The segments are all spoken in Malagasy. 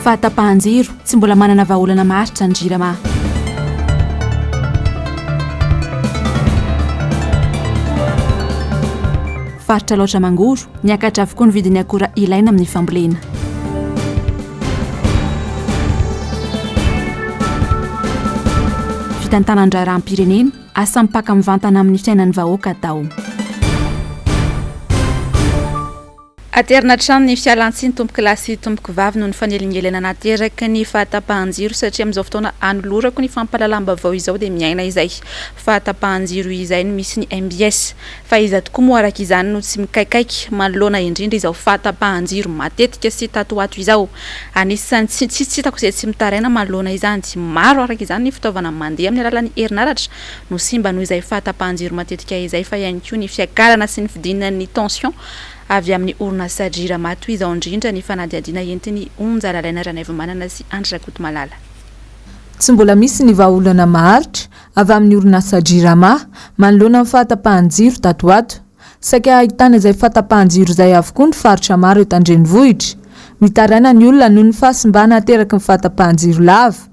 Fahatapahan-jiro, tsy mbola manana vahaolana maharitra ny Jirama. Faritra Alaotra Mangoro, niakatra avokoa ny vidin'ny akora ilaina amin'ny fambolena. Fitantanan-draharaham-pirenena, asa mipaka mivantana amin'ny fiainan'ny vahoaka atao. Aterina hatrany ny fialantsiny tompokolahy sy tompokovavy noho ny fanelingelenana ateraky ny fahatapahan-jiro satria amin'izao fotoana anolorako ny fampahalalam-baovao izao dia miaina izay fahatapahan-jiro izay no misy ny mbs. Fa iza tokoa moa araka izany no tsy mikaikaiky manoloana indrindra izao fahatapahan-jiro matetika sy tato ho ato izao? Anisan'ny tsy tsy hitako izay tsy mitaraina manoloana izany. Maro araka izany ny fitaovana mandeha amin'ny alalan'ny herinaratra no simba noho izay fahatapahan-jiro matetika izay fa ihany koa ny fiakarana sy ny fidinan'ny tension avy amin'ny orinasa Jirama. Toy izao indrindra ny fanadihadiana entin'i Onja Lalaina Ranaivomanana sy Andry Rakotomalala. Tsy mbola misy ny vahaolana maharitra avy amin'ny orinasa Jirama manoloana ny fahatapahan-jiro tato ho ato. Saika ahitana izay fahatapahan-jiro izay avokoa ny faritra maro eto an-drenivohitra. Mitaraina ny olona noho ny fahasimbana ateraky ny fahatapahan-jiro lava.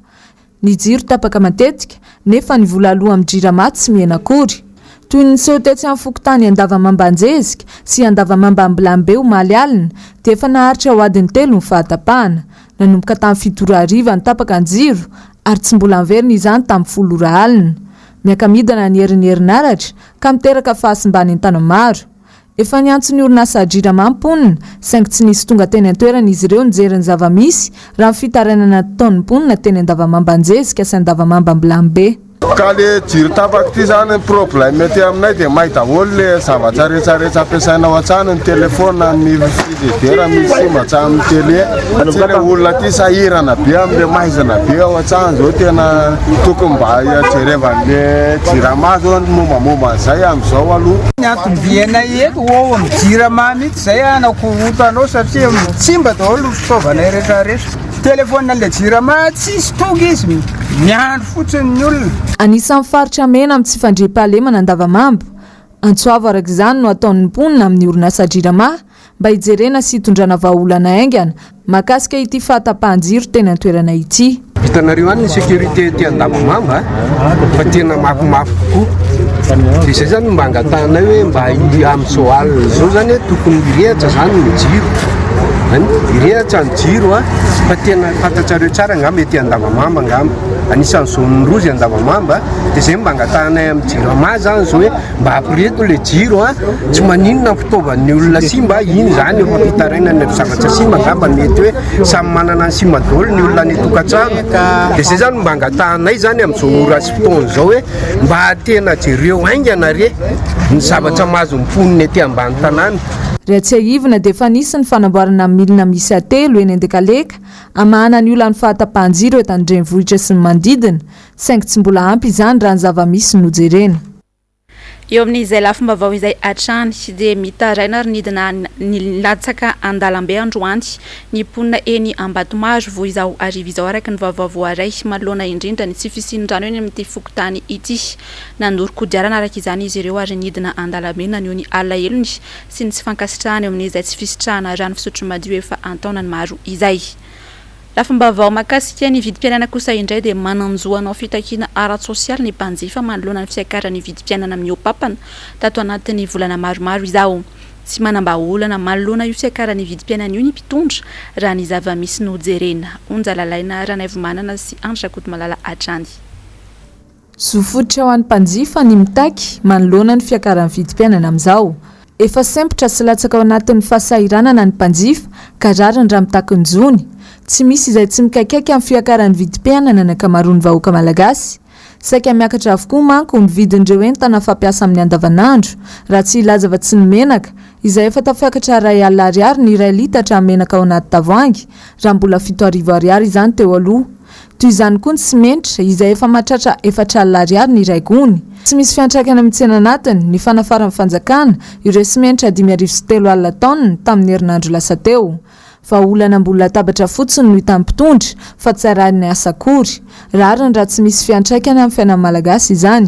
Ny jiro tapaka matetika, nefa ny vola aloa amin'ny Jirama tsy mihena akory. Toy ny niseho tetsy amin'ny fokontany Andavamamba Anjezika sy Andavamamba Ambilambe omaly alina dia efa naharitra ho adiny telo ny fahatapahana. Nanomboka tamin'ny fito ora hariva ny tapaka ny jiro ary tsy mbola niverina izany tamin'ny folo ora alina. Miaka-midina ny herin'ny herinaratra ka miteraka fahasimban'entana maro. Efa niantso ny orinasa Jirama ny mponina saingy tsy nisy tonga teny an-toerana izy ireo nijery ny zava-misy raha ny fitarainana nataon'ny mponina teny Andavamamba Anjezika sy Andavamamba Ambilanibe. Ka le jiro tapaka ity zany ny problème aty aminay dia may daholo le zavatra rehetra rehetra ampiasaina ao an-trano, ny téléphone, ny frigidaire misy simba hatramin'ny télé. Satria le olona aty sahirana be amin'le maizina be ao an-trano zao tena tokony mba jerevan'le jirama zao ny mombamomba an'izay amin'izao aloha. Ny antom-bianay eto ho ao amin'ny jirama mihitsy izay hanakorontanao satria simba daholo ny fitaovanay rehetra rehetra. Téléphone an'ilay jirama tsisy tonga izy, miandry fotsiny ny olona. Anisan'ny faritra mena amin'ny tsy fandriampahalemana Andavamamba. Antso avo araka izany no ataon'ny mponina amin'ny orinasa Jirama mba hijerena sy hitondrana vahaolana haingana mahakasika ity fahatapahan-jiro teny an-toerana ity. Hitanareo any ny sécurité aty Andavamamba fa tena mafimafy tokoa. Dia izay zany no mba angatahanay hoe mba amin'izao alina izao zany tokony hirehatra zany ny jiro. An, hirehatra ny jiro a, fa tena fantatrareo tsara angamba ety Andavamamba angamba. Anisan'ny zone rouge Andavamamba, dia izay no mba angatahanay amin'ny jirama zany izao hoe Mba ampireto le jiro a, tsy maninona ny fitaovan'ny olona simba, iny zany efa fitarainana ny zavatra simba angamba mety hoe samy manana ny simba daholo ny olona any an-tokantrano, de zay zany mba angatahanay zany amin'izao ora sy fotoana izao hoe mba tena jereo haingana re ny zavatra mahazo ny mponina ety ambany tanàna. Raha tsiahivina dia efa nisy ny fanamboarana milina miisa telo eny Andekaleka hamahana ny olan'ny fahatapahan-jiro eto an-drenivohitra sy ny manodidina, saingy tsy mbola ampy izany raha ny zava-misy no jerena. Eo amin'izay lafim-baovao izay hatrany dia mitaraina ary nidina nilatsaka an-dalambe androany ny mponina eny Ambatomaro vao izao hariva izao araka ny vaovao voaray manoloana indrindra ny tsy fisian'ny rano eny amin'ity fokontany ity. Nandoro kodiarana araka izany izy ireo ary nidina an-dalambe naneho ny alahelony sy ny tsy fankasitrahany eo amin'izay tsy fisitrahana rano fisotro madio efa an-taonany maro izay. Lafim-baovao mahakasika ny vidim-piainana kosa indray dia manan-jo hanao fitakiana ara-tsosialy ny mpanjifa manoloana ny fiakaran'ny vidim-piainana mihoa-papana tato anatin'ny volana maromaro izao. Tsy manam-bahaolana manoloana io fiakaran'ny vidim-piainana io ny mpitondra raha ny zava-misy no jerena. Onja Lalaina Ranaivomanana sy Andry Rakotomalala hatrany. Zo fototra ho an'ny mpanjifa ny mitaky manoloana ny fiakaran'ny vidim-piainana amin'izao. Efa sempotra sy latsaka ao anatin'ny fahasahiranana ny mpanjifa ka rariny raha mitaky ny zony. Tsy misy izay tsy mikaikaika amin'ny fiakaran'ny vidim-piainana ny ankamaroan'ny vahoaka malagasy. Saika miakatra avokoa manko ny vidin'ireo entana fampiasa amin'ny andavanandro, raha tsy hilaza fa tsy ny menaka, izay efa tafiakatra 1000 ariary ny iray litatra menaka ao anaty tavoahangy, raha mbola 7000 ariary izany teo aloha. Toy izany koa ny simenitra, izay efa mahatratra 40 ariary ny iray gony. Tsy misy fiantraikany amin'ny tsena anatiny, ny fanafaran'ny fanjakana, ireo simenitra 3500 taonina, tamin'ny herinandro lasa teo. Vahaolana ambony latabatra fotsiny no hitan'ny mpitondra, fa tsy arahiny asa akory. Rariny raha tsy misy fiantraikany amin'ny fiainan'ny Malagasy izany.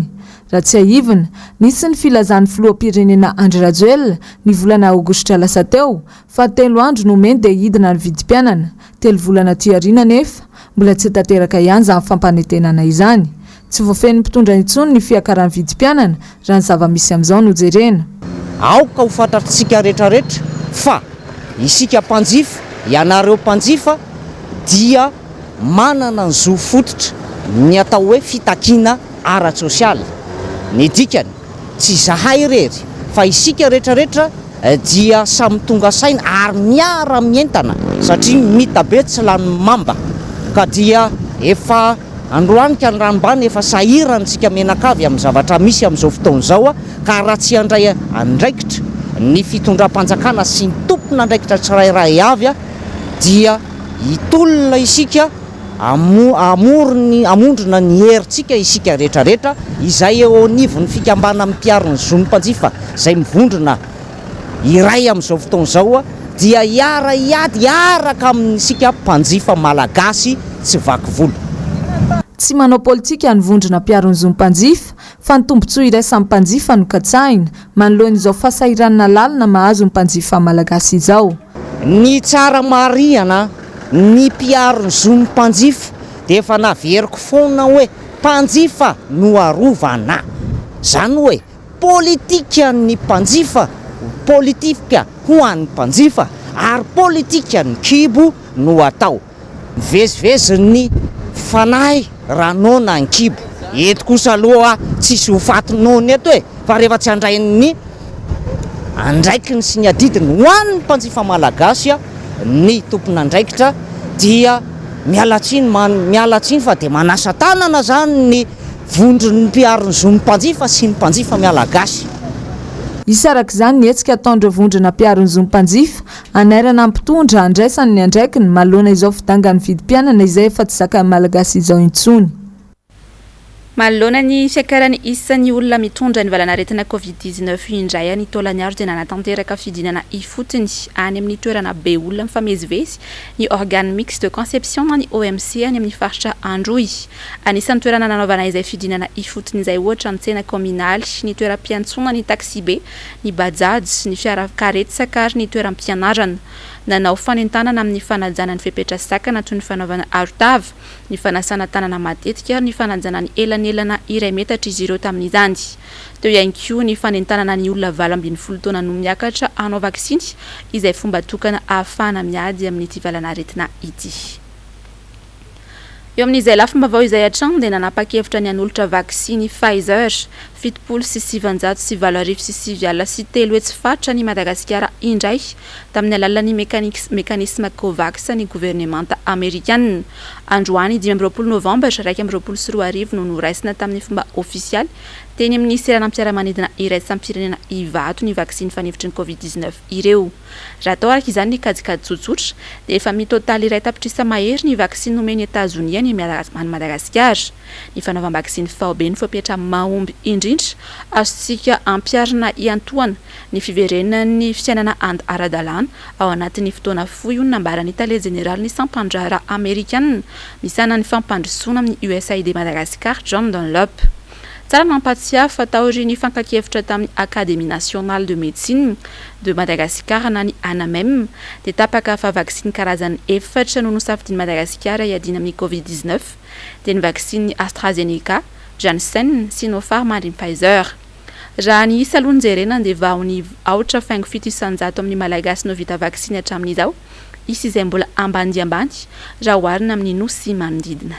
Raha tsiahivina, nisy ny filazan'ny filoham-pirenena Andry Rajoelina, ny volana aogositra lasa teo, fa telo andro nomeny dia hidina ny vidim-piainana. Telo volana aty aoriana anefa, mbola tsy tanteraka ihany izany fampanantenana izany. Tsy voafehin'ny mpitondra intsony ny fiakaran'ny vidim-piainana, raha ny zava-misy amin'izao no jerena. Aoka ho fantatr'tsika rehetrarehetra fa isika mpanjifa, ianareo mpanjifa dia manana ny zo fototra ny atao hoe fitakiana ara-tsosialy. Ny dikany, tsy izahay irery fa isika rehetrarehetra dia samy tonga saina ary miara-mientana satria mitabe tsy lany mamba ka dia efa androany ka ny ranombany efa sahirana isika mianakavy amin'ny zavatra misy amin'izao fotoana izao ka raha tsy handray andraikitra ny fitondram-panjakana sy ny tompon'andraikitra tsirairay avy dia hitolona isika Hamorony hamondrona ny herintsika isika rehetra rehetra izay eo anivon'ny fikambanan'ny mpiaro ny zon'ny mpanjifa izay mivondrona iray amin'izao fotoana izao dia hiara hiady hiaraka amin'isika mpanjifa malagasy tsy vaky volo. Tsy manao politika ny vondrona mpiaro ny zon'ny mpanjifa fa ny tombontsoa iraisan'ny mpanjifa no katsahina manoloana izao fahasahiranana lalina mahazo ny mpanjifa malagasy izao. Ny tsara marihana, ny mpiaro ny zon'ny mpanjifa dia efa naveriko foana hoe mpanjifa no arovana. Izany hoe politikan'ny mpanjifa, politika ho an'ny mpanjifa ary politikan'ny kibo no atao. Mivezivezy ny fanahy raha noana ny kibo. Eto kosa aloha tsisy ho faty noana eto e! Fa rehefa tsy handray ny andraikiny sy ny adidiny ho an'ny mpanjifa malagasy ny tompon'andraikitra dia miala tsiny miala tsiny fa dia manasa tanana zany ny vondron'ny mpiaro ny zon'ny mpanjifa sy ny mpanjifa mialagasy. Hisy araka izany ny hetsika ataon'ireo vondrona mpiaro ny zon'ny mpanjifa hanairana ny mpitondra handraisany ny andraikiny manoloana izao fidangan'ny vidim-piainana izay efa tsy zakan'ny Malagasy izao intsony. Manoloana ny fiakaran'ny isan'ny olona mitondra ny valanaretina Covid 19 indray any Taolagnaro dia nanatanteraka fidinana ifotony any amin'ny toerana be olona mifamezivezy ny Organe Mixte de Conception na ny OMC any amin'ny faritra Androy. Anisan'ny toerana nanaovana izay fidinana ifotony izay ohatra ny tsena kaominaly, ny toeram-piantsonana ny taxibe, ny bajaj, ny fiara karetsaka ary ny toeram-pianarana. Nanao fanentanana amin'ny fanajana ny fepetra sakana toy ny fanaovana arotava, ny fanasana tanana matetika ary ny fanajana ny elanelana iray metatra izy ireo tamin'izany. Teo ihany koa ny fanentanana ny olona 18 taona no miakatra hanao vaksiny izay fomba tokana ahafahana miady amin'ity valanaretina ity. Eo amin'izay lafim-baovao izay hatrany dia nanapa-kevitra ny hanolotra vaksiny Pfizer 37089 faritra an'i Madagasikara indray tamin'ny alalan'ny mekanisma Covax ny governemanta amerikanina. Androany 25 novambra 2021 no noraisina tamin'ny fomba ofisialy teny amin'ny seranam-piaramanidina iraisam-pirenena Ivato ny vaksiny fanefitry ny Covid 19 ireo. Raha atao araka izany ny kajikajy tsotsotra dia efa mitotaly iray tapitrisa mahery ny vaksiny nomen'i Etazonia an'i Madagasikara. Ny fanaovam-baksiny faobe no fepetra mahomby indrindra azontsika ampiharina hiantohana ny fiverenan'ny fiainana ara-dalàna ao anatin'ny fotoana fohy, hoy ny nambaran'ny tale jeneralin'ny sampan-draharaha amerikanina misahana ny fampandrosoana amin'ny USAID Madagascar, John Dunlop. Tsara ny mampahatsiahy fa taorian'ny fankan-kevitra tamin'ny Académie nationale de médecine de Madagascar na ny ANAMEM dia tapaka fa vaksiny karazany efatra no nosafidian'i Madagasikara hiadiana amin'ny Covid 19 dia ny vaksiny AstraZeneca, Janssen, Sinopharm ary Pfizer. Raha ny isa aloha no jerena dia vao ny aotra faingo 7% amin'ny Malagasy no vita vaksiny hatramin'izao, isa izay mbola ambany dia ambany raha oharina amin'ny nosy manodidina.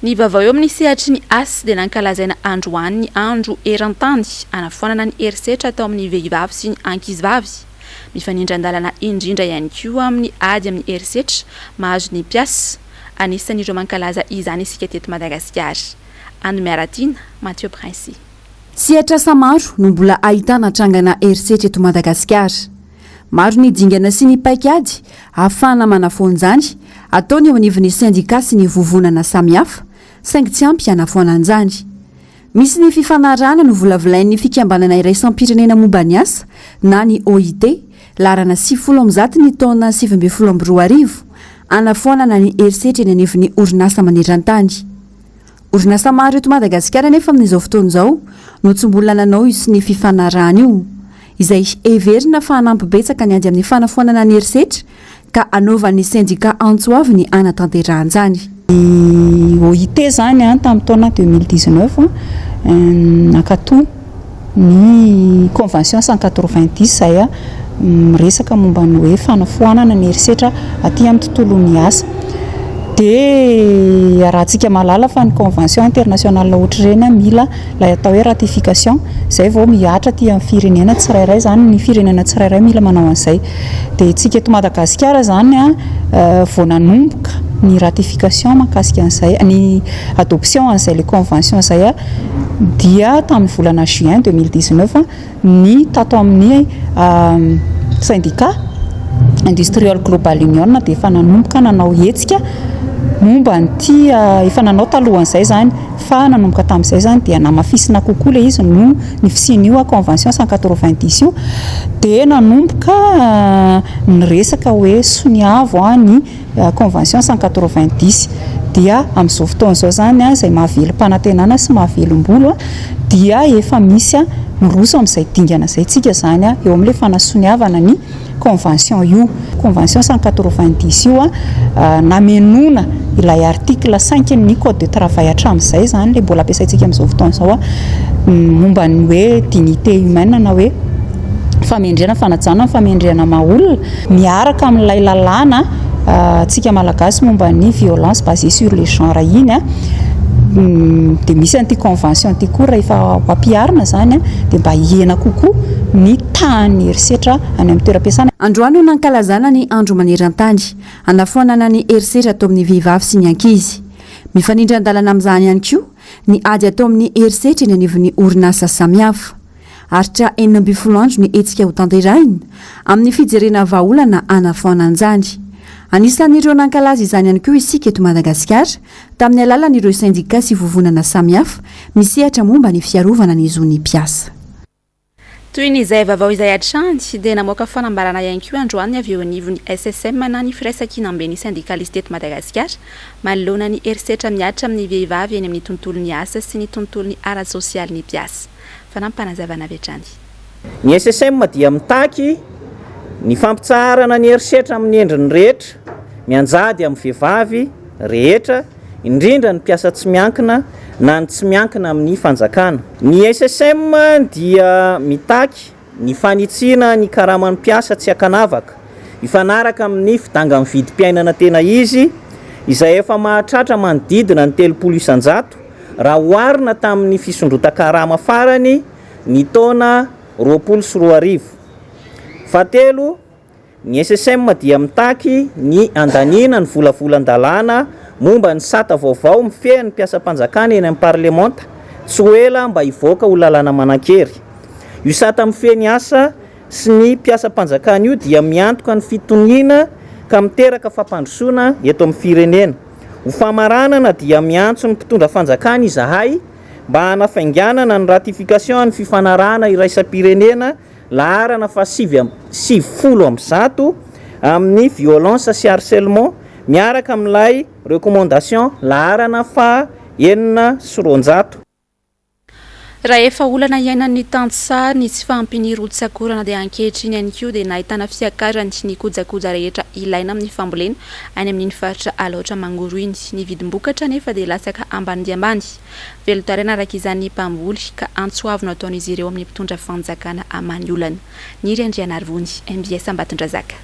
Ny vaovao eo amin'ny sehatry ny asa dia nankalazaina androany ny andro eran-tany hanafoanana ny herisetra atao amin'ny vehivavy sy ny ankizivavy. Mifanindran-dalana indrindra ihany koa amin'ny ady amin'ny herisetra mahazo ny mpiasa. Anisan'ireo mankalaza izany isika teto Madagasikara. Ando Miaratiana, Mathieu Princi. Sehatr'asa maro no mbola ahitana trangana herisetra eto Madagasikara. Maro ny dingana sy ny paikady ahafahana manafoana izany, ataony eo anivon'ny sendika sy ny vovonana samihafa, saingy tsy ampy hanafoanana izany. Misy ny fifanarahana novolavolain'ny Fikambanana iraisam-pirenena momba ny asa na ny OIT, laharana 190 ny taona 2019, hanafoanana ny herisetra eny anivon'ny orinasa maneran-tany. Orinasa maro eto Madagasikara anefa amin'izao fotoana izao no tsy mbola nanao io sonia fifanarahana io, izay heverina fa hanampy betsaka ny ady amin'ny fanafoanana ny herisetra. ka anaovan'ny sendika antso avo ny hanatanterahana izany. Ny OIT izany tamin'ny taona 2019 nankatoa ny convention 190 izay miresaka momba ny hoe fanafoanana ny herisetra aty amin'ny tontolon'ny asa. Dia iarahantsika mahalala fa ny convention internationale ohatr'ireny mila ilay atao hoe ratification, izay vao mihatra aty amin'ny firenena tsirairay izany, ny firenena tsirairay mila manao an'izay. Dia isika eto Madagasikara izany vao nanomboka ny ratification mahakasika an'izay, ny adoption an'izay ilay convention izay dia tamin'ny volana juin 2019 ny tato amin'ny syndicat Industrial Global Union dia efa nanomboka nanao hetsika momba an'ity, efa nanao talohan'izay izany fa nanomboka tamin'izay izany dia namafisina kokoa ilay izy noho ny fisian'io convention 190 io dia nanomboka niresaka hoe soniavo ny convention 190 dia amin'izao fotoana izao izany izay mahavelom-panantenana sy mahavelom-bolo dia efa misy miroso amin'izay dingana izay tsika izany eo amin'ilay fanasoniavana ny convention io. Convention 190 io namenoana ilay article cinq ny code de travail hatramin'izay izany ilay mbola ampiasaintsika amin'izao fotoana izao momba ny hoe dignité humaine na hoe famendrehana, fanajana ny famendrehana maha olona miaraka amin'ilay lalàna antsika malagasy momba ny violence basée sur le genre iny dia misy an'ity convention ity koa rehefa ho ampiharina izany dia mba hihena kokoa ny tahan'ny herisetra any amin'ny toeram-piasana. Androany no nankalazana ny andro maneran-tany hanafoanana ny herisetra atao amin'ny vehivavy sy ny ankizy. Mifanindran-dalana amin'izany ihany koa ny ady atao amin'ny herisetra eny anivon'ny orinasa samihafa. Haharitra 16 andro ny hetsika hotanterahina amin'ny fijerena vahaolana hanafoanana izany. Anisan'ireo nankalaza izany ihany koa isika eto Madagasikara tamin'ny alalan'ireo sendika sy vovonana samihafa misehatra momba ny fiarovana ny zon'ny mpiasa. Toy ny izay vaovao izay hatrany, dia namoaka fanambarana ihany koa androany ny avy eo anivon'ny SSM na ny Firaisankinamben'ny Sendikalista eto Madagasikara manoloana ny herisetra mihatra amin'ny vehivavy eny amin'ny tontolon'ny asa sy ny tontolon'ny ara-tsosialin'ny mpiasa. Fanampinazavana avy hatrany. Ny SSM dia mitaky ny fampitsaharana ny herisetra amin'ny endriny rehetra mianjady amin'ny vehivavy rehetra, indrindra ny mpiasa tsy miankina na ny tsy miankina amin'ny fanjakana. Ny SSM dia mitaky ny fanitsiana ny karaman'ny mpiasa tsy ankanavaka, hifanaraka amin'ny fidangan'ny vidim-piainana tena izy, izay efa mahatratra manodidina ny 30% raha oharina tamin'ny fisondrotan-karama farany ny taona 2020. Fahatelo, Ny SSM dia mitaky ny handaniana ny volavolan-dalàna momba ny sata vaovao mifehy ny mpiasam-panjakana eny amin'ny parlemanta tsy ho ela mba hivoaka ho lalàna manan-kery. Io sata mifehy ny asa sy ny mpiasam-panjakana io dia miantoka ny fitoniana ka miteraka fampandrosoana eto amin'ny firenena. Ho famaranana dia miantso ny mpitondra fanjakana izahay mba hanafainganana ny ratification ny fifanarahana iraisam-pirenena Laharana faha 199 amin'ny violence sy harcèlement miaraka amin'ilay recommandation laharana faha 206. Raha efa olana iainan'ny tantsaha ny tsy fahampian'ny rotsak'orana dia ankehitriny ihany koa dia nahitana fiakarany ny kojakoja rehetra ilaina amin'ny fambolena any amin'iny faritra Alaotra Mangoro iny. Ny vidim-bokatra anefa dia latsaka ambany dia ambany. Velon-taraina araka izany ny mpamboly ka antso avo no ataon'izy ireo amin'ny mpitondra fanjakana hamaha ny olana. Niry Andrianarivony, mbs Ambatondrazaka.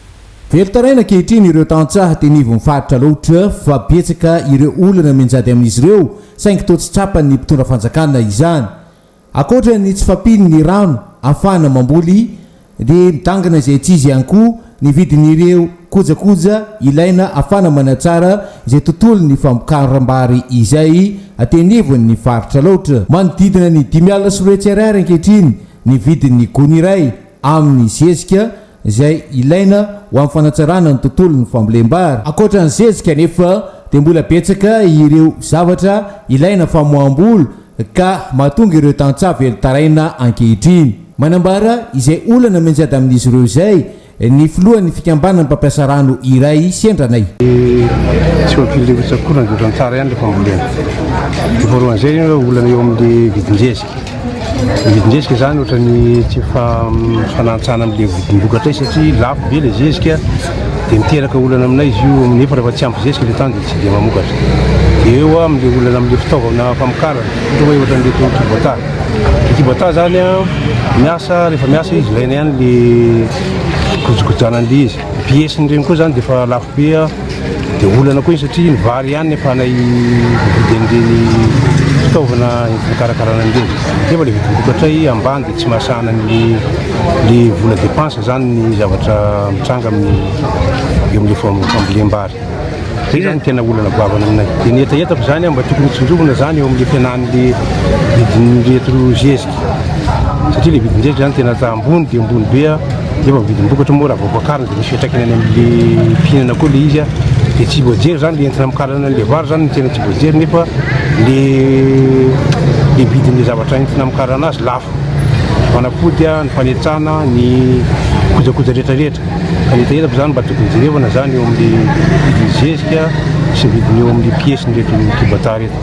Velon-taraina ankehitriny ireo tantsaha teny ivon'ny faritra Alaotra fa betsaka ireo olana mianjady amin'izy ireo saingy toa tsy tsapan'ny mpitondra fanjakana izany. Ankoatra ny tsy fahampian'ny rano ahafahana mamboly dia midangana izay tsy izy ihany koa ny vidin'ireo kojakoja ilaina ahafahana manatsara izay tontolon'ny famokaram-bary izay aty anivon'ny faritra Alaotra. Manodidina ny 250 ariary ankehitriny ny vidin'ny gony iray amin'ny zezika izay ilaina ho amin'ny fanatsarana ny tontolon'ny fambolem-bary. Ankoatra ny zezika anefa dia mbola betsaka ireo zavatra ilaina famoaham-bola ka mahatonga ireo tantsaha velon-taraina ankehitriny. Manambara izay olana mianjady amin'izy ireo izay ny filohan'ny fikambanan'ny mpampiasa rano iray sendra anay. Tsy mampiely rotsak'orana dia ohatran'ny tsara ihany ilay fambolena. Ny voalohan'izay olana eo amin'ny vidin-jezika. Ny vidin-jezika izany ohatran'ny tsy mifanantsana amin'ilay vidim-bokatra satria lafo be ilay zezika. Dia miteraka olana aminay izy io nefa rehefa tsy ampy zezika ilay tany dia tsy dia mamokatra. Dia eo amin'ilay olana amin'ilay fitaovana famokarana, ohatra hoe ohatran'ireto kibota. Ny kibota izany miasa, rehefa miasa izy ilaina ihany le kojakojana an'ilay izy. Ny pièce-ny ireny koa izany dia efa lafo be dia olana koa iny satria ny vary ihany efa anay mividy an'ireny fitaovana entina hikarakarana an'ireny. Nefa ilay vidim-bokatray ambany dia tsy mahasahana an'ilay le vola dépense zany ny zavatra mitranga amin'ny eo amin'ilay fambolem-bary. Zay zany tena olana goavana aminay. Dia ny hetahetako zany mba tokony tsinjovina zany eo amin'ilay fihenan'le vidin'ireto zezika. Satria le vidin-jezika zany tena ambony dia ambony be nefa ny vidim-bokatra moa raha vao ampiakarina dia misy fiantraikany any amin'le mpihinana koa le izy dia tsy voajery zany le entina amokarana an'le vary zany no tena tsy voajery nefa le le vidin'le zavatra entina amokarana azy lafo. Ny fanafody, ny fanetsana, ny kojakoja rehetra rehetra. Ka ny hetahetako izany mba tokony jerevana izany eo amin'ny vidin'ny zezika sy ny vidiny eo amin'ny pièce-n'ireto kibata ireto.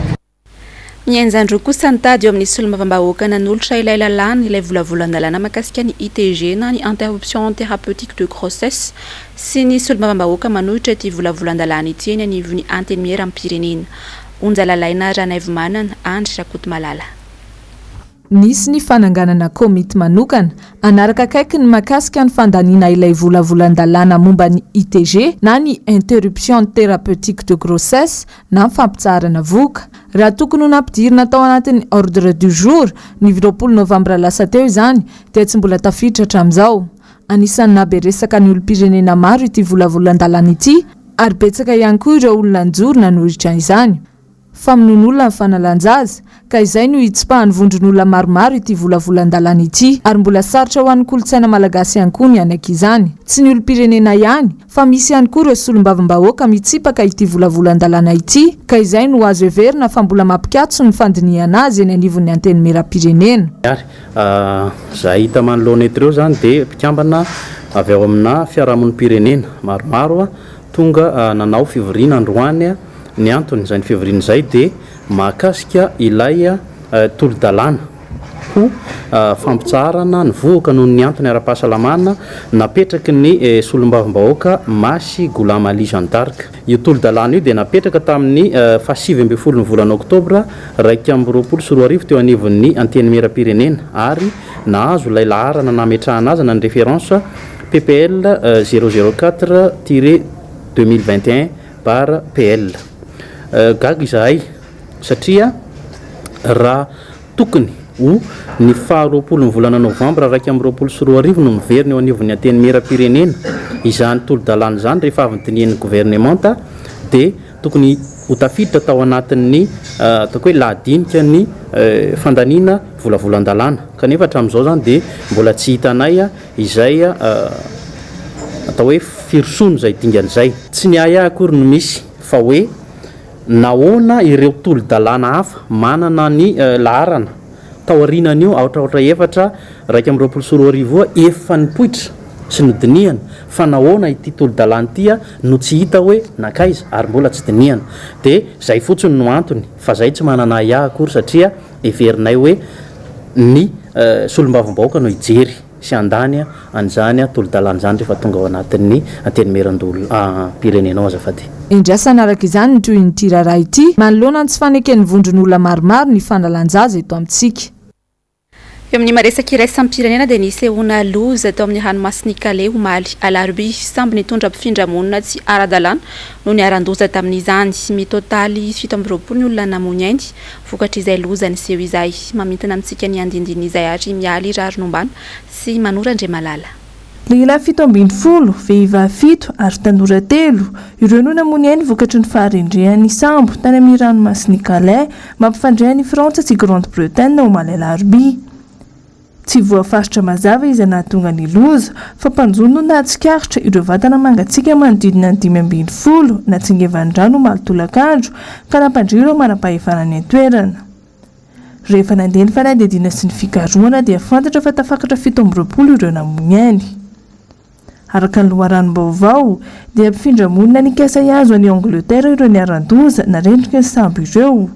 Mihenjan-droa kosa ny tady eo amin'ny solombavambahoaka nanolotra ilay lalàna, ilay volavolan-dalàna mahakasika ny ITG na ny Interruption Thérapeutique de Grossesse sy ny solombavambahoaka manohitra ity volavolan-dalàna ity eny anivon'ny Antenimierampirenena. Onja Lalaina Ranaivomanana, Andry Rakotomalala. Nisy ny fananganana komity manokana hanaraka akaiky ny mahakasika ny fandaniana ilay volavolan-dalàna momba ny ITG na ny Interruption Thérapeutique de Grossesse na ny fampitsaharana vohoka. Raha tokony ho nampidirina tao anatin'ny ordre du jour ny 20 novambra lasa teo izany dia tsy mbola tafiditra hatramin'izao. Anisan'ny nahabe resaka ny olom-pirenena maro ity volavolan-dalàna ity ary betsaka ihany koa ireo olona nijoro nanohitra izany. Famonoan'olona ny fanalan-jaza, ka izay no hitsipahan'ny vondron'olona maromaro ity volavolan-dalàna ity, ary mbola sarotra ho an'ny kolontsaina malagasy ihany koa ny hanaiky izany. Tsy ny olom-pirenena ihany, fa misy ihany koa ireo solombavambahoaka mitsipaka ity volavolan-dalàna ity, ka izay no azo heverina fa mbola mampikatso ny fandinihana azy eny anivon'ny Antenimierampirenena. Ary izay hita manoloana eto ireo izany dia mpikambana avy ao amina fiarahamonim-pirenena maromaro tonga nanao fivoriana androany. Ny antony izany fivoriana izay dia mahakasika ilay tolo-dalàna ho fampitsaharana ny vohoka noho ny antony ara-pahasalamana napetraky ny solombavambahoaka Masy Ghulam Ali Jeanne d'Arc. Io tolo-dalàna io dia napetraka tamin'ny faha-19 ny volana oktobra 2021 teo anivon'ny Antenimierampirenena ary nahazo ilay laharana nametrahana azy na ny référence PPL 004 tiret 2021 Bar PL. Gaga izahay satria raha tokony ho ny faha 20 ny volana novambra 2021 no miverina eo anivon'ny Antenimierampirenena izany tolo-dalàna izany rehefa avy nodinihin'ny governemanta dia tokony ho tafiditra tao anatin'ny ataoko hoe lahadinika ny fandaniana volavolan-dalàna kanefa hatramin'izao izany dia mbola tsy hitanay izay atao hoe firosoana izay dingana izay. Tsy ny ahiahy akory no misy fa hoe nahoana ireo tolo-dalàna hafa manana ny laharana taorianan'io aotra aotra efatra 2021 io efa nipoitra sy nodinihana fa nahoana ity tolo-dalàna ity no tsy hita hoe nankaiza ary mbola tsy dinihana. Dia izay fotsiny no antony fa izay tsy manana ahiahy akory satria heverinay hoe ny solombavambahoaka no hijery sy handany an'izany tolo-dalàna izany rehefa tonga ao anatin'ny Antenimierandoholom-pirenena ao azafady. Endrasana araka izany ny tohin'ity raharaha ity manoloana ny tsy faneken'ny vondron'olona maromaro ny fanalan-jaza eto amintsika. Eo amin'ny maresaka iraisam-pirenena dia nisehoana loza tao amin'ny ranomasin'i Calais omaly alarobia. Sambo nitondra mpifindra monina tsy ara-dalàna no niharan-doza tamin'izany. Mitotaly 27 ny olona namoy ny ainy vokatr'izay loza niseho izay. Mamintina amintsika ny andindinin'izay ary Mialy Raharinombana sy Mano Randriamalala. Lehilahy 17, vehivavy fito ary tanora telo, ireo no namoy ny ainy vokatry ny faharendrehan'ny sambo tany amin'ny ranomasin'i Calais, mampifandray an'i Frantsa sy Grande-Bretagne omaly alarobia. Tsy voafaritra mazava izay nahatonga ny loza, fa mpanjono no nahatsikaritra ireo vatana mangatsiaka manodidina ny 15 natsingevan'ny rano omaly tolakandro ka nampandre ireo manam-pahefana any an-toerana. Rehefa nandeha ny fanadihadiana sy ny fikarohana dia fantatra fa tafakatra 27 ireo namoy ny ainy. Araka ny loharanom-baovao dia mpifindra monina nikasa hihazo an'i Angleterre ireo niharan-doza narendrika ny sambo ireo.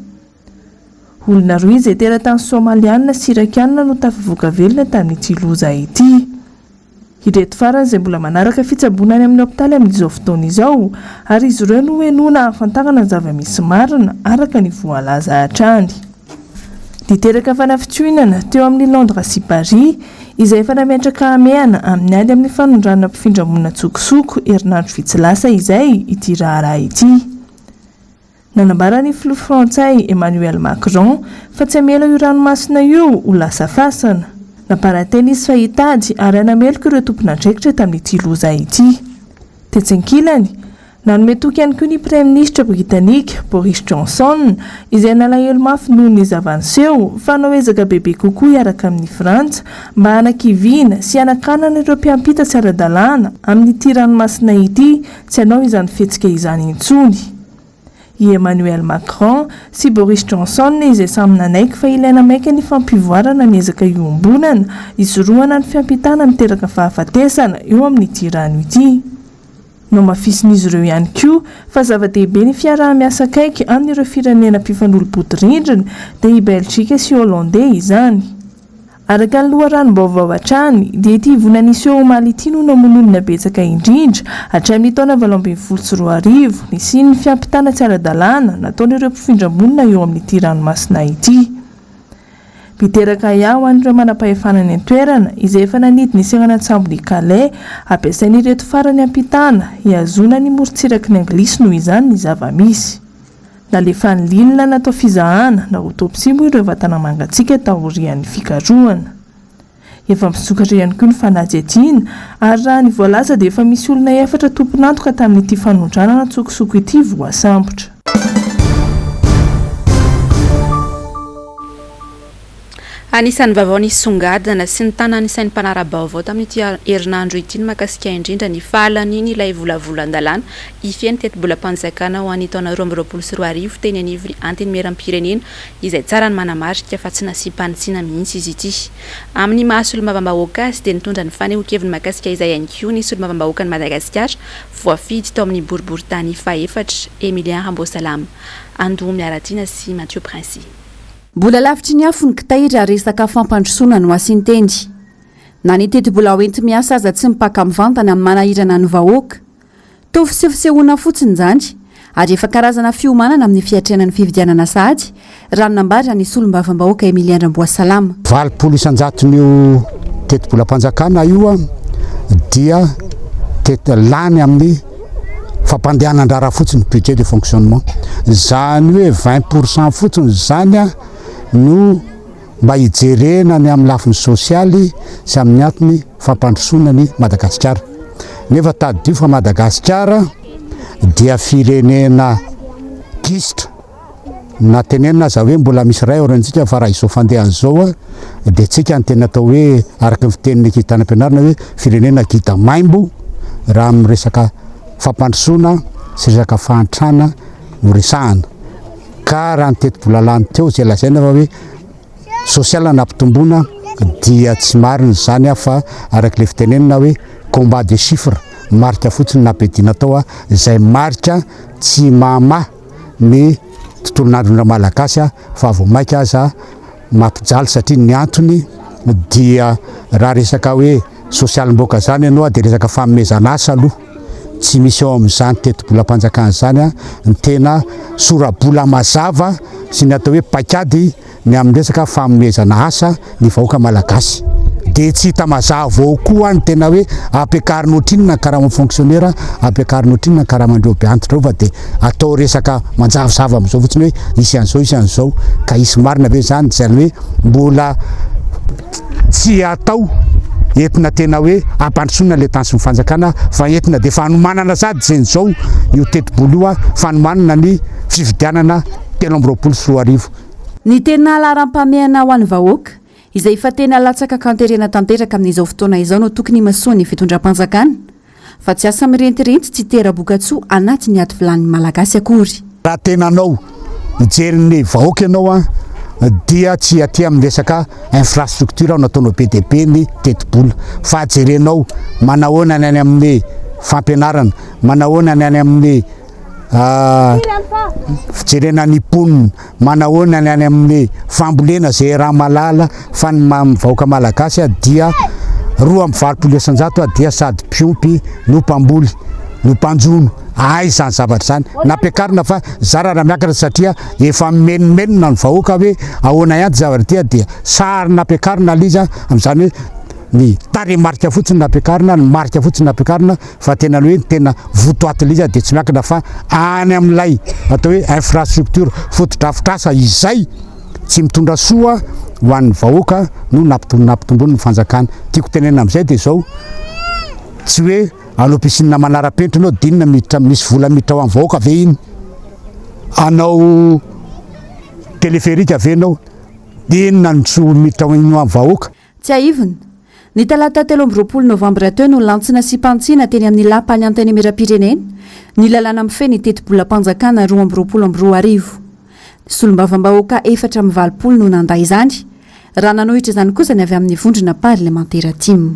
Olona roa izay teratany Somaliana sy Irakiana no tafavoaka velona tamin'ity loza ity. Ireto farany izay mbola manaraka fitsaboana any amin'ny hopitaly amin'izao fotoana izao ary izy ireo no henoina hahafantarana ny zava-misy marina araka ny voalaza hatrany. Niteraka fanafintohinana teo amin'i Londres sy Paris izay efa nametraka hamehana amin'ny ady amin'ny fanondranana mpifindramonina an-tsokosoko herinandro vitsy lasa izay ity raharaha ity. Nanambara ny filoha frantsay Emmanuel Macron fa tsy hamela io ranomasina io ho lasa fasana. Nampanantena izy fa hitady ary hanameloka ireo tompon'andraikitra tamin'ity loza ity. Tetsy ankilany, nanome toky ihany koa ny praiminisitra britanika Boris Johnson, izay nalahelo mafy noho ny zava-niseho, fa hanao ezaka bebe kokoa hiaraka amin'i Frantsa mba hanakiviana sy hanakanana ireo mpiampita tsy ara-dalàna amin'ity ranomasina ity tsy hanao izany fihetsika izany intsony i Emmanuel Macron sy Boris Johnson izay samy nanaiky fa ilaina maika ny fampivoarana ny ezaka iombonana hisorohana ny fiampitana miteraka fahafatesana eo amin'ity rano ity. Nohamafisin'izy ireo ihany koa fa zava-dehibe ny fiaraha-miasa akaiky amin'ireo firenena mpifanolo-bodirindrina dia i Belgique sy Hollande izany. Araka ny loharanom-baovao hatrany, dia ity voina niseho omaly ity no namono olona betsaka indrindra hatramin'ny taona 2018, nisian'ny fiampitana tsy ara-dalàna nataon'ireo mpifindra monina eo amin'ity ranomasina ity. Miteraka ahiahy ho an'ireo manam-pahefana any an-toerana, izay efa nanidy ny seranan-tsambon'i Calais, ampiasain'ireto farany hampitana, hihazoana ny morontsiraky ny Anglisy noho izany ny zava-misy. Nalefan'i Lille natao fizahana na autopsie moa ireo vatana mangatsiaka taorian'ny fikarohana. Efa misokatra ihany koa ny fanadihadiana ary raha ny voalaza dia efa misy olona efatra tompon'antoka tamin'ity fanondranana an-tsokosoko ity voasambotra. Anisan'ny vaovao nisongadina sy nitana ny sain'ny mpanara-baovao tamin'ity herinandro ity ny mahakasika indrindra ny fahalanian'ilay volavolan-dalàna hifehy ny tetibolam-panjakana ho an'ny taona 2022 teny anivon'ny Antenimierampirenena izay tsara ny manamarika fa tsy nasiam-panitsiana mihitsy izy ity. Amin'ny maha solombavambahoaka azy dia nitondra ny fanehoan-keviny mahakasika izay ihany koa ny solombavambahoakan'i Madagasikara voafidy tao amin'ny boriborintany fahefatra, Emilien Ramboasalama, Andoha Miaratiana sy Mathieu Princi. Mbola lavitry ny afo ny kitay raha resaka fampandrosoana no asian-teny. Na ny tetibola hoenti-miasa aza tsy mipaka mivantana amin'ny manahirana ny vahoaka. Toa fisehosehoana fotsiny izany, ary efa karazana fiomanana amin'ny fiatrehana ny fifidianana sahady, raha ny nambaran'ny solombavambahoaka Emilien Ramboasalama. 80 isan-jaton'io tetibolam-panjakana io dia teti lany amin'ny fampandehanan-draharaha fotsiny, budget de fonctionnement. Izany hoe 20 pour cent fotsiny izany no mba hijerena ny amin'ny lafiny sosialy sy amin'ny antony fampandrosoana ny Madagasikara. Nefa tadidio fa Madagasikara dia firenena gisitra. Na tenenina aza hoe mbola misy iray aoriantsika fa raha izao fandehany izao dia tsika ny tena atao hoe araka ny fitenin'ny ankizy tany am-pianarana hoe firenena gida maimbo raha amin'ny resaka fampandrosoana sy resaka fahantrana no resahana. Ka raha ny tetibola lany teo izay lazaina fa hoe social nampitomboina dia tsy marina izany fa araka ilay fitenenana hoe combat de chiffres, marika fotsiny nampiadiana tao izay marika tsy mahamaha ny tontolon'andron'ny Malagasy fa vao mainka aza mampijaly satria ny antony dia raha resaka hoe sosialim-bahoaka izany ianao dia resaka fanomezana asa aloha tsy misy ao amin'izany tetibolam-panjakana izany ny tena sora-bola mazava sy ny atao hoe paikady ny amin'ny resaka fanomezana asa ny vahoaka malagasy. Dia tsy hita mazava ao koa ny tena hoe ampiakarina ohatrinona ny karaman'ny fonctionnaire, ampiakarina ohatrinona ny karaman'ireo be antitra ireo fa dia atao resaka manjavozavo amin'izao fotsiny hoe hisy an'izao hisy an'izao ka hisy marina ve izany? Izany hoe mbola tsy atao entina tena hoe hampandrosoana ilay tany sy ny fanjakana fa entina dia fanomanana sady izay izao io tetibola io fanomanana ny fifidianana 2023. Ny tena laharam-pahamehana ho an'ny vahoaka, izay efa tena latsaka an-katerena tanteraka amin'izao fotoana izao no tokony himasoan'ny fitondram-panjakana, fa tsy asa mirentirenty tsy tera-bokatsoa anatin'ny ady vilanin'ny Malagasy akory. Raha tena anao hijery ny vahoaka ianao dia tsy aty amin'ny resaka infrastructure no ataonao be dia be ny tetibola fa jerenao manahoana ny any amin'ny fampianarana, manahoana ny any amin'ny Fijerena ny mponina, manahoana ny any amin'ny fambolena izay raha malala fa ny vahoaka malagasy dia 82% dia sady mpiompy no mpamboly no mpanjono. Aiza izany zavatra izany? Nampiakarina fa zara raha miakatra satria efa mimenomenona ny vahoaka hoe ahoana ihany ity zavatra ity dia sary nampiakarina ilay izy amin'izany hoe ny tarehimarika fotsiny nampiakarina, ny marika fotsiny nampiakarina fa tena ny hoe ny tena votoatin'ilay izy dia tsy miakatra fa any amin'ilay atao hoe infrastructure, fotodrafitrasa izay tsy mitondra soa ho an'ny vahoaka no nampitomboin'ny fanjakana. Tiako tenenina amin'izay dia izao, tsy hoe hanao piscine manara-penitra ianao dia inona miditra, misy vola miditra ho an'ny vahoaka ve iny? Hanao téléphérique ve ianao? Dia inona no soa miditra ho an'ny vahoaka? Tsiahivina, ny talata 23 novambra teo no lantsina sy mpantsina teny amin'ny Lapan'ny Antenimierampirenena ny lalàna mifehy ny tetibolam-panjakana 2022. Ny solombavambahoaka 84 no nandà izany, raha nanohitra izany kosa ny avy amin'ny vondrona parlemantera tim.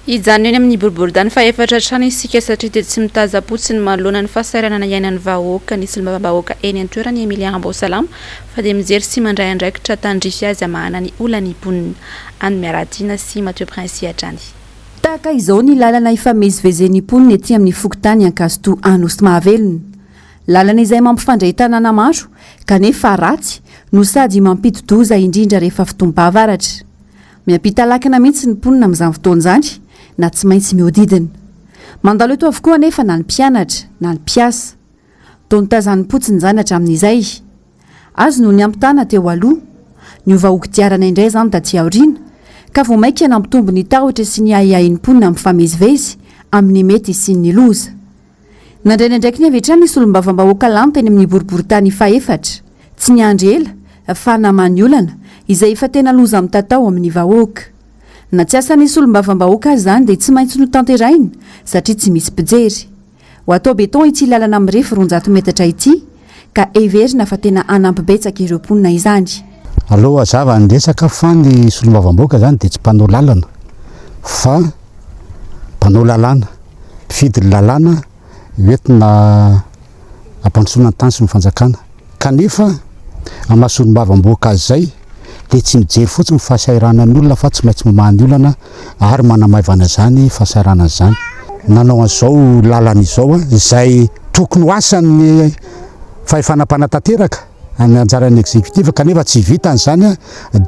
Hijanona eny amin'ny boriboritany fahefatra hatrany isika satria dia tsy mitaza-potsiny manoloana ny fahasahiranana iainan'ny vahoaka ny solombavambahoaka eny an-toerana i Emilien Ramboasalama fa dia mijery sy mandray andraikitra tandrify azy hamahana ny olan'ny mponina any Miaradina sy Mathieu Princi hatrany. Tahaka izao ny lalana ifamezivezen'ny mponina ety amin'ny fokontany Ankazotoa Anosimahavelona. Lalana izay mampifandray tanàna maro kanefa ratsy no sady mampidi-doza indrindra rehefa fotoam-pahavaratra. Miampita lakana mihitsy ny mponina amin'izany fotoana izany na tsy maintsy mihodidina. Mandalo eto avokoa anefa na ny mpianatra na ny mpiasa. Toa notazanim-potsiny izany hatramin'izay. Azo no niampitana teo aloha. Niova ho kodiarana indray izany taty aoriana, ka vao mainka nampitombo ny tahotra sy ny ahiahin'ny mponina mifamezivezy amin'ny mety hisian'ny loza. Nandray ny andraikiny avy hatrany ny solombavambahoaka lany teny amin'ny boriborintany fahefatra. Tsy niandry ela fa namaha ny olana, izay efa tena loza mitatao amin'ny vahoaka. Na tsy asan'ny solombavambahoaka aza izany dia tsy maintsy notanterahina satria tsy misy mpijery. Ho atao béton ity lalana mirefy 200 metatra ity ka heverina fa tena hanampy betsaka ireo mponina izany. Aleo hazava ny resaka fa ny solombavambahoaka izany dia tsy mpanao lalana fa mpanao lalàna. mpifidy ny lalàna hoentina hampandrosoana ny tany sy ny fanjakana. Kanefa amin'ny maha solombavambahoaka azy izay dia tsy mijery fotsiny ny fahasahiranan'ny olona fa tsy maintsy mamaha ny olana ary manamaivana izany fahasahiranana izany. Nanao an'izao lalana izao izay tokony ho asan'ny fahefana mpanatanteraka, ny anjaran'ny executif kanefa tsy vitany izany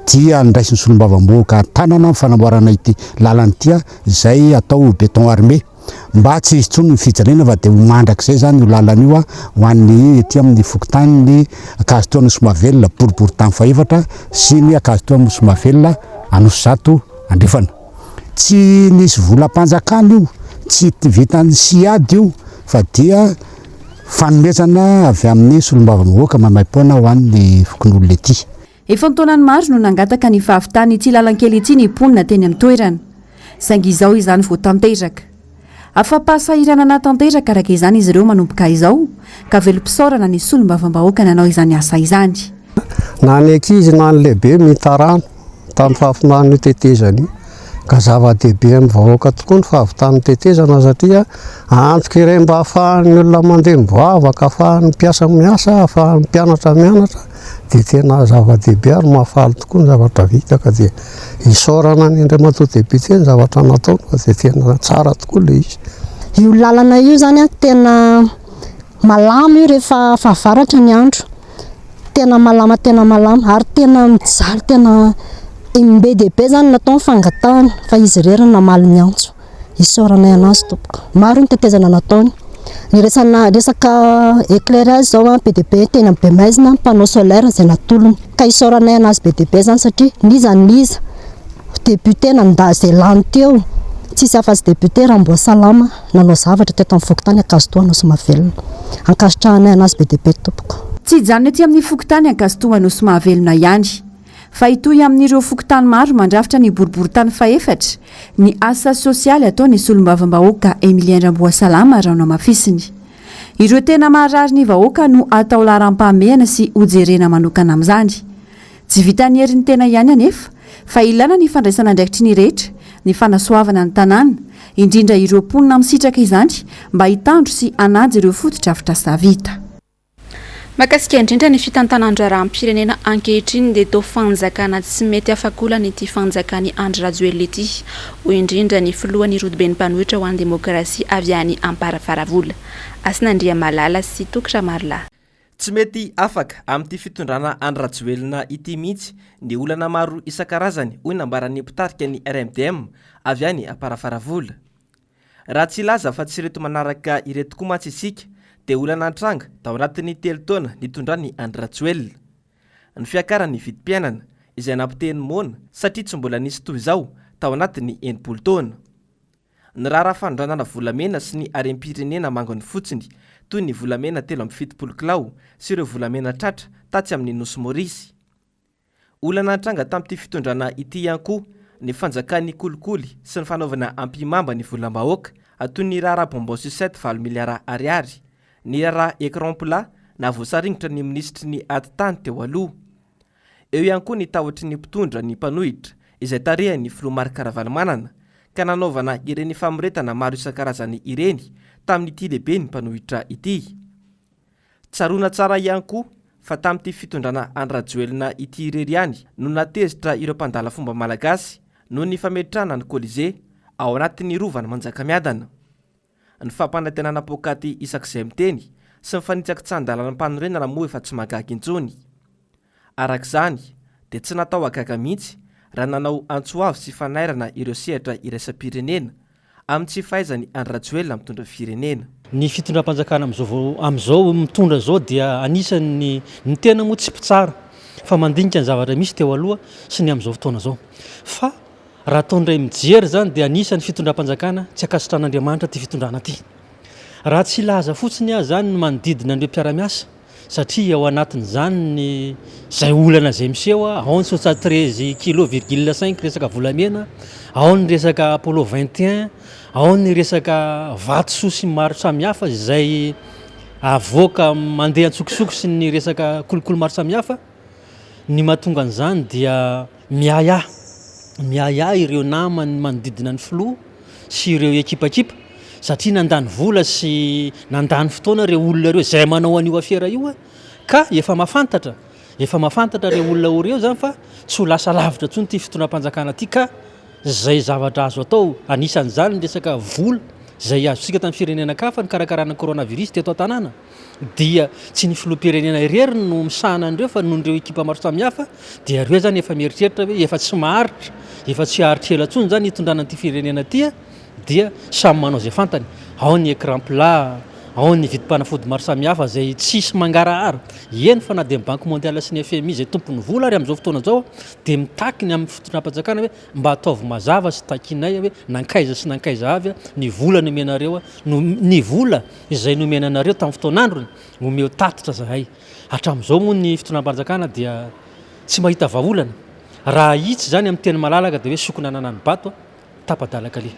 dia niraisin'ny solombavambahoaka an-tanana ny fanamboarana ity lalana ity izay atao ho béton armé mba tsy hisy intsony ny fijaliana fa dia ho mandrakizay izany io lalana io ho an'ny ety amin'ny fokontanin'ny Ankazotoa Anosimahavelona boriborintany fahefatra sy ny Ankazotoa Anosimahavelona Anosizato Andrefana. Tsy nisy volam-panjakana io, tsy vitan'ny SIAD io fa dia fanomezana avy amin'ny solombavambahoaka maimaimpoana ho an'ny fokonolona ety. Efa an-taonany maro no nangataka ny fahavitan'ity lalankely ity ny mponina teny amin'ny toerana. Saingy izao izany vao tanteraka. Afa-pahasahiranana tanteraka araka izany izy ireo manomboka izao, ka velom-pisaorana ny solombavambahoaka nanao izany asa izany. Na ny ankizy na ny lehibe mita rano tamin'ny fahafinan'io tetezana io. Ka zava-dehibe amin'ny vahoaka tokoa ny fahavitan'ny tetezana satria antoka iray mba ahafahan'ny olona mandeha mivavaka, ahafahan'ny mpiasa miasa, ahafahan'ny mpianatra mianatra dia tena zava-dehibe ary mahafaly tokoa ny zavatra vita ka dia isaorana ny Andriamatoa Député ny zavatra nataony fa dia tena tsara tokoa ilay izy. Io lalana io zany tena malama io rehefa fahavaratra ny andro. Tena malama tena malama ary tena mijaly tena be dia be zany natao ny fangatahana fa izy irery no namaly ny antso. Isaoranay anazy tompoko. Maro ny tetezana nataony. Ny resana resaka éclairage zao an be dia be teny amin'ny Bemaizina panneau solaire izay natolony. Ka isaoranay anazy be dia be zany satria n'iza n'iza député nanda izay lany teo tsisy afa-tsy député Ramboasalama nanao zavatra teto amin'ny fokontany Ankazotoa Anosimahavelona. Ankasitrahanay anazy be dia be tompoko. Tsy hijanona ety amin'ny fokontany Ankazotoa Anosimahavelona ihany, fa hitohy amin'ireo fokontany maro mandrafitra ny boriborintany fahefatra ny asa sosialy ataon'ny solombavambahoaka Emilien Ramboasalama raha nohamafisiny. Ireo tena maharary ny vahoaka no atao laharam-pahamehana sy hojerena manokana amin'izany. Tsy vitan'ny herin'ny tena ihany anefa, fa ilana ny fandraisan'andraikitry ny rehetra, ny fanasoavana ny tanàna, indrindra ireo mponina misitraka izany mba hitandro sy hanaja ireo fotodrafitrasa vita. Mahakasika indrindra ny fitantanan-draharaham-pirenena ankehitriny dia toa fanjakana tsy mety afak'olana ity fanjakan'i Andry Rajoelina ity, hoy indrindra ny filohan'ny rodoben'ny mpanohitra ho an'ny demokrasia avy any Amparafaravola, Hasina Andriamalala sy Toky Ramarolahy. Tsy mety afaka amin'ity fitondrana Andry Rajoelina ity mihitsy ny olana maro isan-karazany, hoy nambaran'ny mpitarika ny RMDM avy any Amparafaravola. Raha tsy hilaza afa-tsy ireto manaraka ireto koa mantsy isika dia olana nitranga tao anatin'ny telo taona nitondran'i Andry Rajoelina. Ny fiakaran'ny vidim-piainana, izay nampiteny moana satria tsy mbola nisy toy izao tao anatin'ny 60 taona. Ny raharaha fanondranana volamena sy ny harem-pirenena manginy fotsiny toy ny volamena 73 kilao sy ireo volamena tratra tatsy amin'ny Nosy Maorisy. Olana nitranga tamin'ity fitondrana ity ihany koa ny fanjakan'ny kolikoly sy ny fanaovana ampihimamba ny volam-bahoaka toy ny raharaha bonbon sucette valo miliara ariary, ny raharaha écran plat nahavoasaringotra ny minisitry ny atitany teo aloha. Eo ihany koa ny tahotry ny mpitondra ny mpanohitra izay tarihan'ny filoha Marc Ravalomanana ka nanaovana ireny famoretana maro isan-karazany ireny tamin'ity lehiben'ny mpanohitra ity. Tsaroana tsara ihany koa fa tamin'ity fitondrana Andry Rajoelina ity irery ihany no nahatezitra ireo mpandala fomba malagasy noho ny fametrahana ny Colisée ao anatin'ny rovan'i Manjakamiadana. Ny fampanantenana poakaty isak'izay miteny sy ny fanitsakitsahan-dalanam-panorenana moa efa tsy mahagaga intsony. Araka izany dia tsy natao hahagaga mihitsy raha nanao antso avo sy fanairana ireo sehatra iraisam-pirenena amin'ny tsy fahaizan'i Andry Rajoelina mitondra firenena. Ny fitondram-panjakana amin'izao vao amin'izao mitondra izao dia anisan'ny ny tena moa tsy mpitsara fa mandinika ny zavatra misy teo aloha sy ny amin'izao fotoana izao. Fa raha atao indray mijery izany dia anisan'ny fitondram-panjakana tsy ankasitran'Andriamanitra ity fitondrana ity. Raha tsy hilaza fotsiny aho izany ny manodidina an'ireo mpiara-miasa satria ao anatin'izany ny izay olana izay miseho, ao ny 73 kilo virgule cinq resaka volamena, ao ny resaka Apollo 21, ao ny resaka vatosoa sy maro samihafa izay avoaka mandeha an-tsokosoko sy ny resaka kolikoly maro samihafa. Ny mahatonga an'izany dia miahiahy, miahiahy ireo namany manodidina ny filoha sy ireo ekipakipa satria nandany vola sy nandany fotoana ireo olona ireo izay manao an'io afera io ka efa mahafantatra, efa mahafantatra ireo olona ireo izany fa tsy ho lasa lavitra intsony ity fitondram-panjakana ity ka izay zavatra azo atao, anisan'izany ny resaka vola izay azontsika tamin'ny firenena an-kafa nikarakarana ny coronavirus teto an-tanàna. dia tsy ny filoham-pirenena irery no misahana an'ireo fa noho ireo ekipa maro samihafa dia ireo zany efa mieritreritra hoe efa tsy maharitra, efa tsy haharitra ela intsony zany hitondrana an'ity firenena ity dia samy manao izay fantany, ao ny écran plat, ao ny vidim-panafody maro samihafa izay tsisy mangarahara, eny fa na dia ny banque mondiale sy ny FMI izay tompon'ny vola ary amin'izao fotoana izao dia mitaky ny amin'ny fitondram-panjakana hoe mba ataovy mazava sy takinay hoe nankaiza sy nankaiza avy ny vola nomenareo, ny vola Izay nomena anareo tamin'ny fotoan'androny, omeo tatitra zahay. Hatramin'izao moa ny fitondram-panjakana dia tsy mahita vahaolana. Raha ahitsy izany amin'ny teny malalaka dia hoe sokina anananibato, tapa-dalan-kaleha.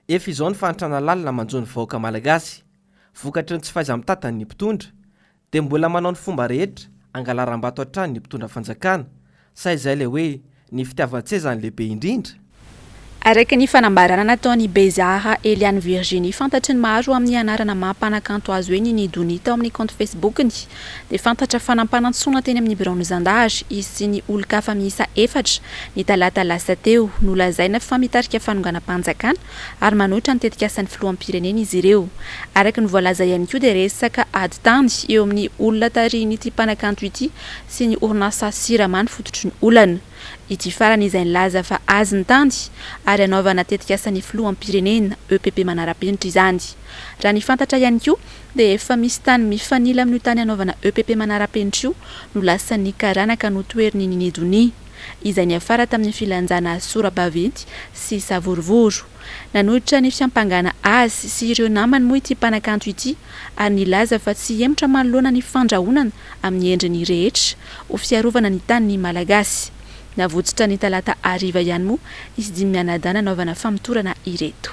Efa izao ny fahantrana lalina manjo ny vahoaka malagasy. Vokatry ny tsy fahaiza-mitantan'ny mpitondra, dia mbola manao ny fomba rehetra hangalaram-bato hatrany ny mpitondra fanjakana, sa izay ilay hoe ny fitiavan-tseza no lehibe indrindra? Araka ny fanambarana nataon'i Bezara Eliane Virginie, fantatry ny maro amin'ny anarana maha mpanakanto azy hoe Nini Donia tao amin'ny kaonty Facebook-ny, dia fantatra fa nampanantsoina teny amin'ny biraon'ny zandary izy sy ny olon-kafa miisa efatra ny talata lasa teo. Nolazaina fa mitarika fanonganam-panjakana ary manohitra ny tetikasan'ny filoham-pirenena izy ireo. Araka ny voalaza ihany koa dia resaka ady tany eo amin'ny olona tarihin'ity mpanakanto ity sy ny orinasa Sirama ny fototry ny olana. Ity farany izay nilaza fa azy ny tany ary hanaovana tetikasan'ny filoham-pirenena, EPP manara-penitra izany. Raha ny fantatra ihany koa dia efa misy tany mifanila amin'io tany hanaovana EPP manara-penitra io no lasan'ny karana ka notoherin'i Nini Donia. Izay niafara tamin'ny filanjana sora-baventy sy savorovoro. Nanohitra ny fiampangana azy sy ireo namany moa ity mpanakanto ity ary nilaza fa tsy hihemotra manoloana ny fandrahonana amin'ny endriny rehetra ho fiarovana ny tanin'ny Malagasy. Navotsotra ny talata hariva ihany moa izy dimy mianadahy nanaovana famotorana ireto.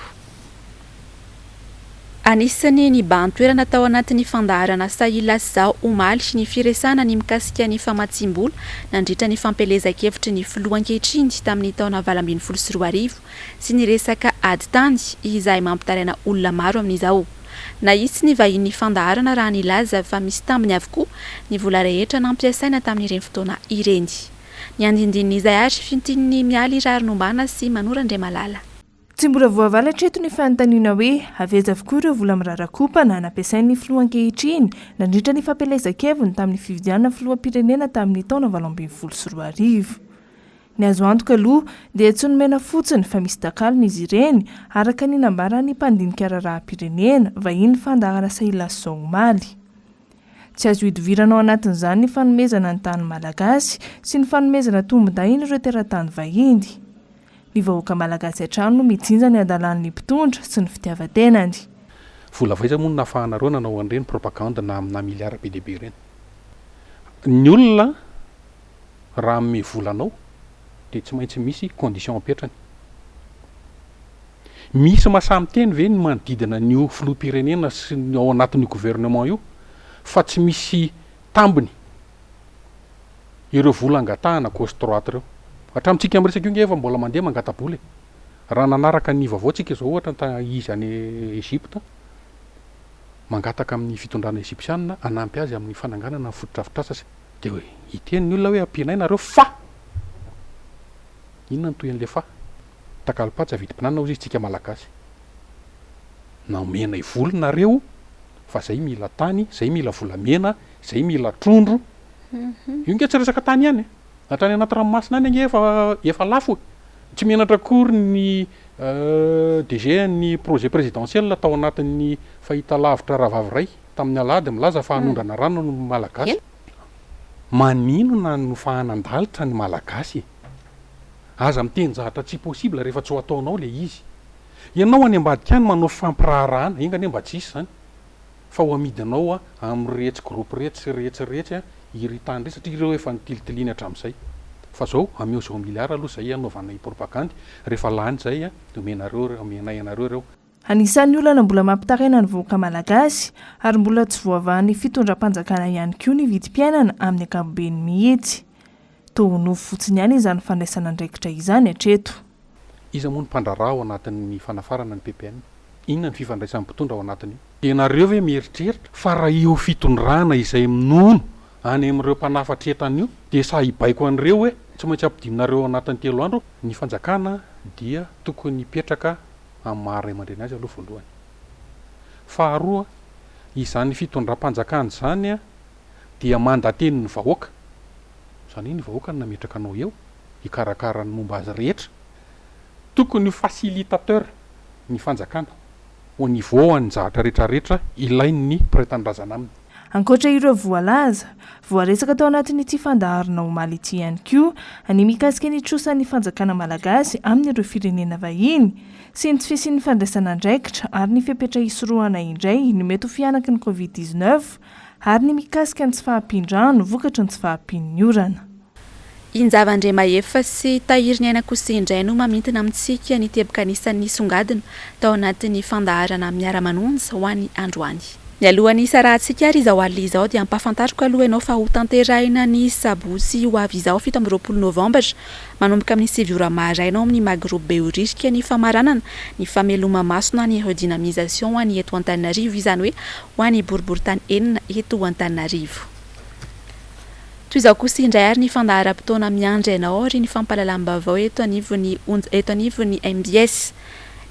Anisan'ny nibahan-toerana tao anatin'ny fandaharana Sahila sy Zaho omaly ny firesahana ny mikasika ny famatsiam-bola nandritra ny fampielezan-kevitry ny filoha ankehitriny tamin'ny taona 2018 sy ny resaka ady tany izay mampitaraina olona maro amin'izao. Nahitsy ny vahinin'ny fandaharana raha nilaza fa misy tambiny avokoa ny vola rehetra nampiasaina tamin'ireny fotoana ireny. Ny andinindininy izay ary fintinin'i Mialy Raharinombana sy Mano Randriamalala. Tsy mbola voavaly hatreto ny fanontaniana hoe avy aiza avokoa ireo vola mirarakompana nampiasain'ny filoha ankehitriny nandritra ny fampielezan-keviny tamin'ny fifidianana filoham-pirenena tamin'ny taona 2018. Ny azo antoka aloha dia tsy nomena fotsiny fa misy takalony izy ireny, araka ny nambaran'ny mpandinika raharaham-pirenena, vahiny fandaharan'asa Ilazo omaly. Tsy azo idovirana ao anatin'izany ny fanomezana ny tany malagasy sy ny fanomezana tombondahiny ireo teratany vahiny. Ny vahoaka malagasy hatrany no mijinja ny hadalan'ny mpitondra sy ny fitiavan-tenany. Vola avy aiza moa no nahafahanareo nanao an'ireny propagande na amina milliards be dia be ireny? Ny olona raha hanome vola anao dia tsy maintsy misy condition apetrany. Misy mahasahy miteny ve ny manodidina an'io filoham-pirenena sy ny ao anatin'io gouvernement io fa tsy misy tambiny ireo vola angatahana gauche droite ireo? Hatramintsika miresaka io nge efa mbola mandeha mangata-bola e! Raha nanaraka ny vaovao tsika izao ohatra ta izy any Egypte mangataka amin'ny fitondrana egyptiana hanampy azy amin'ny fananganana ny fotodrafitrasa sy Dia hoe hiteny ny olona hoe ampianay nareo fa! Inona no tohin'ilay fa? Takalom-patsa vidim-pinanana hozy izy tsika malagasy. Nomenay vola nareo fa zay mila tany, zay mila volamena, zay mila trondro. Io nge tsy resaka tany ihany e! Hatrany anaty ranomasina any ange efa efa lafo e! Tsy menatra akory ny DG an'ny projet présidentiel tao anatin'ny fahitalavitra rahavavy iray tamin'ny alahady milaza fa hanondrana rano ny malagasy. Maninona no fahanan-dalitra ny malagasy e? Aza miteny zavatra tsy possible rehefa tsy ho ataonao le izy. Ianao any ambadika any manao fifampiraharahana, enga anie mba tsy hisy izany, fa ho amidinao amin'iretsy groupe retsy sy retsy retsy iry tany iry satria ireo efa nitilitiliany hatramin'izay. Fa zao, ameo zao milliard aloha izay hanaovanay propagandy, rehefa lany izay dia omenareo, omenay anareo ireo. Anisan'ny olana mbola mampitaraina ny vahoaka malagasy ary mbola tsy voavahan'ny fitondram-panjakana ihany koa ny vidim-piainana amin'ny ankapobeny mihitsy. Toa ho nofy fotsiny ihany izany fandraisana andraikitra izany hatreto. Iza moa no mpandraharaha ao anatin'ny fanafarana ny ppn? Inona ny fifandraisan'ny mpitondra ao anatin'io? Ianareo ve mieritreritra fa raha io fitondrana izay minono any amin'ireo mpanafatra entana io dia sahy hibaiko an'ireo hoe tsy maintsy ampidininareo ao anatin'ny telo andro? Ny fanjakana dia tokony hipetraka amin'ny maha ray aman-dreny azy aloha voalohany. Faharoa, izany fitondram-panjakana izany dia mandatenin'ny vahoaka, izany hoe ny vahoaka no nametraka anao eo hikarakara ny momba azy rehetra. Tokony ho facilitateur ny fanjakana au niveau an'ny zavatra rehetra rehetra ilain'ny mpiray tanindrazana aminy. Ankoatra ireo voalaza, voaresaka tao anatin'ity fandaharana omaly ity ihany koa ny mikasika ny trosan'ny fanjakana malagasy amin'ireo firenena vahiny sy ny tsy fisian'ny fandraisana andraikitra ary ny fepetra hisorohana indray ny mety ho fihanaky ny Covid 19 ary ny mikasika ny tsy fahampian-drano vokatry ny tsy fahampian'ny orana. Injava-Andriamahefa sy Tahiriniaina kosa indray no mamintina amintsika ny teboka anisan'ny nisongadina tao anatin'ny fandaharana Miara-manonja ho an'ny androany. Mialohan'ny hisarahantsika ary izao alina izao dia ampahafantariko aloha ianao fa hotanterahina ny sabotsy ho avy izao 27 novambra manomboka amin'ny sivy ora maraina ao amin'ny Magro Behoririka ny famaranana ny fameloma-maso na ny redynamisation ho an'ny eto Antananarivo izany hoe ho an'ny boriborintany enina eto Antananarivo. Toy izao kosa indray ary ny fandaharam-potoana miandry anao aorian'ny fampahalalam-baovao eto anivon'ny onja eto anivon'ny mbs.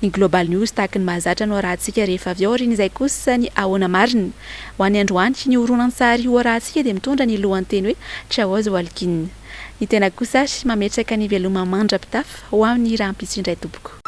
Ny Global News tahaka ny mahazatra no arahantsika rehefa avy eo aorian'izay kosa ny Ahoana Marina. Ho an'ny androany, ny horonantsary ho arahantsika dia mitondra ny lohanteny hoe Chaos Walking. Ny tena kosa ary mametraka ny veloma mandra-pitafa ho amin'ny rahampitso indray tompoko.